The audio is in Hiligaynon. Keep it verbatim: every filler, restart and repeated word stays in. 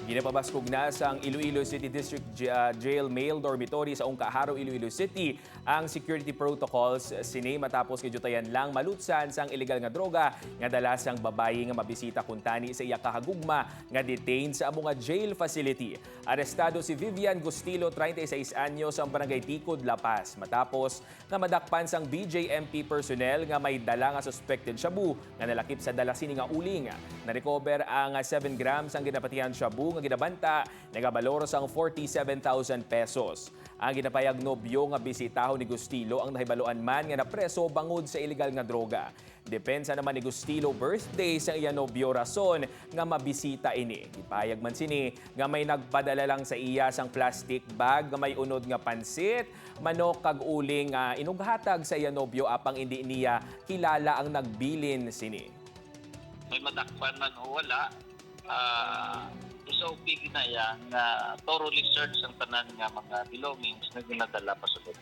Ginapabaskog na sang Iloilo City District J- ah, Jail Male Dormitory sa Ungkaharo, Iloilo City ang security protocols sini matapos nga diyutayan lang malutsan sang illegal nga droga nga dala sang babayi nga mabisita kuntani sa iya kahagugma nga detained sa amo nga jail facility. Arestado si Vivian Gustilo, treinta y seis anyos, ang barangay Tikod, La Paz, matapos nga madakpan sang B J M P personnel nga may dala nga suspected shabu nga nalakip sa dala sini nga uling. Na-recover ang seven grams ang ginapatihan shabu nga ginabanta nagabalor sang forty-seven thousand pesos. Ang ginapayag nobyo nga bisitahon ni Gustilo ang nahibaluan man nga napreso bangod sa iligal nga droga. Depensa naman ni Gustilo, birthday sa iya nobyo rason nga mabisita ini. Gipahayag man sini nga may nagpadala lang sa iya sang plastic bag nga may unod nga pansit, manok kag uling nga inughatag sa iya nobyo apang indi niya kilala ang nagbilin sini. May madakpan man o wala, ah, S O P ginaya nga thoroughly search ang tanan nga mga belongings nga ginadala pasulod.